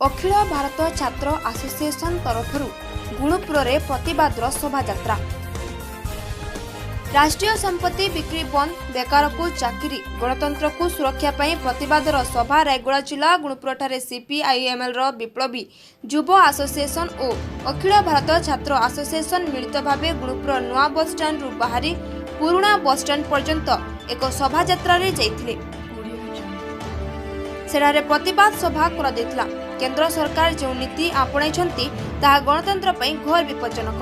ଅଖିଳ ଭାରତ ଛାତ୍ର ଆସୋସିଏସନ ତରଫରୁ ଗୁଣୁପୁରରେ ପ୍ରତିବାଦର ଶୋଭାଯାତ୍ରା। ରାଷ୍ଟ୍ରୀୟ ସମ୍ପତ୍ତି ବିକ୍ରି ବନ୍ଦ, ବେକାରକୁ ଚାକିରି, ଗଣତନ୍ତ୍ରକୁ ସୁରକ୍ଷା ପାଇଁ ପ୍ରତିବାଦର ସଭା। ରାୟଗଡ଼ା ଜିଲ୍ଲା ଗୁଣୁପୁରଠାରେ ସିପିଆଇଏମ୍ଏଲ୍ର ବିପ୍ଳବୀ ଯୁବ ଆସୋସିଏସନ ଓ ଅଖିଳ ଭାରତ ଛାତ୍ର ଆସୋସିଏସନ ମିଳିତ ଭାବେ ଗୁଣୁପୁର ନୂଆ ବସ୍ଷ୍ଟାଣ୍ଡରୁ ବାହାରି ପୁରୁଣା ବସ୍ଷ୍ଟାଣ୍ଡ ପର୍ଯ୍ୟନ୍ତ ଏକ ଶୋଭାଯାତ୍ରାରେ ଯାଇଥିଲେ। ସେଠାରେ ପ୍ରତିବାଦ ସଭା କରାଯାଇଥିଲା। କେନ୍ଦ୍ର ସରକାର ଯେଉଁ ନୀତି ଆପଣାଇଛନ୍ତି, ତାହା ଗଣତନ୍ତ୍ର ପାଇଁ ଘୋର ବିପଜ୍ଜନକ।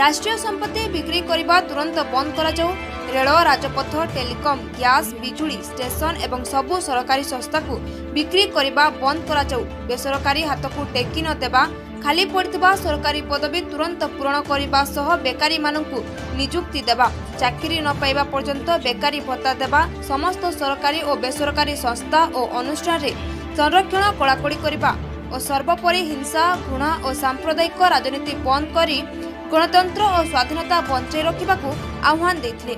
ରାଷ୍ଟ୍ରୀୟ ସମ୍ପତ୍ତି ବିକ୍ରି କରିବା ତୁରନ୍ତ ବନ୍ଦ କରାଯାଉ। ରେଳ, ରାଜପଥ, ଟେଲିକମ୍, ଗ୍ୟାସ୍, ବିଜୁଳି, ଷ୍ଟେସନ ଏବଂ ସବୁ ସରକାରୀ ସଂସ୍ଥାକୁ ବିକ୍ରି କରିବା ବନ୍ଦ କରାଯାଉ। ବେସରକାରୀ ହାତକୁ ଟେକି ନ ଦେବା, ଖାଲି ପଡ଼ିଥିବା ସରକାରୀ ପଦବୀ ତୁରନ୍ତ ପୂରଣ କରିବା ସହ ବେକାରୀମାନଙ୍କୁ ନିଯୁକ୍ତି ଦେବା, ଚାକିରି ନ ପାଇବା ପର୍ଯ୍ୟନ୍ତ ବେକାରୀ ଭତ୍ତା ଦେବା, ସମସ୍ତ ସରକାରୀ ଓ ବେସରକାରୀ ସଂସ୍ଥା ଓ ଅନୁଷ୍ଠାନରେ ସଂରକ୍ଷଣ କଡ଼ାକଡ଼ି କରିବା ଓ ସର୍ବୋପରି ହିଂସା, ଘୃଣା ଓ ସାମ୍ପ୍ରଦାୟିକ ରାଜନୀତି ବନ୍ଦ କରି ଗଣତନ୍ତ୍ର ଓ ସ୍ୱାଧୀନତା ବଞ୍ଚାଇ ରଖିବାକୁ ଆହ୍ୱାନ ଦେଇଥିଲେ।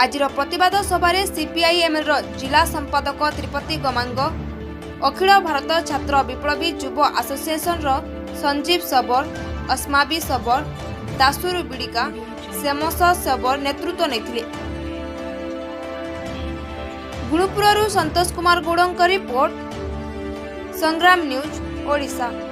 ଆଜିର ପ୍ରତିବାଦ ସଭାରେ ସିପିଆଇଏମ୍ଏଲ୍ର ଜିଲ୍ଲା ସମ୍ପାଦକ ତ୍ରିପତି ଗମାଙ୍ଗ, ଅଖିଳ ଭାରତ ଛାତ୍ର ବିପ୍ଳବୀ ଯୁବ ଆସୋସିଏସନର ସଞ୍ଜୀବ ଶବର, ଅସ୍ମାବି ଶବର, ଦାସୁରୁ ବିଡ଼ିକା, ସେମସ ଶବର ନେତୃତ୍ୱ ନେଇଥିଲେ। ଗୁଣୁପୁରରୁ ସନ୍ତୋଷ କୁମାର ଗୌଡ଼ଙ୍କ ରିପୋର୍ଟ, ସଂଗ୍ରାମ ନ୍ୟୁଜ୍ ଓଡ଼ିଶା।